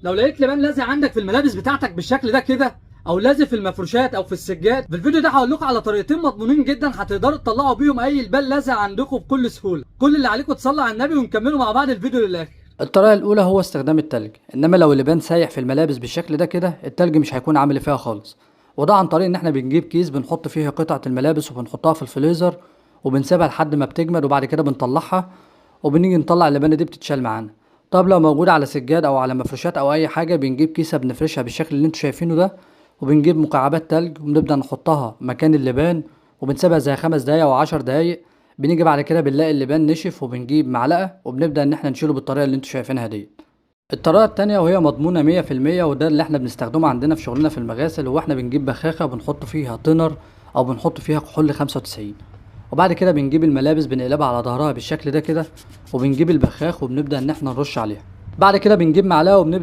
لو لقيت لبان لازق عندك في الملابس بتاعتك بالشكل ده كده، او لازق في المفروشات او في السجاد، في الفيديو ده هقول لكم على طريقتين مضمونين جدا هتقدروا تطلعوا بيهم اي لبان لازق عندكم بكل سهولة. كل اللي عليكم تصلوا على النبي ونكملوا مع بعض الفيديو للاخر. الطريقة الأولى هو استخدام التلج، إنما لو اللبان سايح في الملابس بالشكل ده كده التلج مش هيكون عامل فيها خالص، وده عن طريق إن إحنا بنجيب كيس بنحط فيه قطعة الملابس وبنحطها في الفريزر وبنسيبها لحد ما بتجمد، وبعد كده بنطلعها وبنيجي نطلع اللبانة دي بتتشال معانا. طب لو موجودة على سجاد أو على مفروشات أو أي حاجة بنجيب كيسة بنفرشها بالشكل اللي انتوا شايفينه ده، وبنجيب مكعبات تلج وبنبدأ نحطها مكان اللبان وبنسيبها زي 5 دقايق أو 10 دقايق. بنيجي بعد كده بنلاقي اللبان نشف وبنجيب معلقة وبنبدأ إن احنا نشيله بالطريقة اللي انتوا شايفينها دي. الطريقة التانية وهي مضمونة 100%، وده اللي احنا بنستخدمه عندنا في شغلنا في المغاسل، هو احنا بنجيب بخاخة بنحط فيها تنر أو بنحط فيها كحول 95، وبعد كده بنجيب الملابس بنقلبها على ظهرها بالشكل ده كده، وبنجيب البخاخ وبنبدأ إن احنا نرش عليها. بعد كده بنجيب معلقة وبنبدأ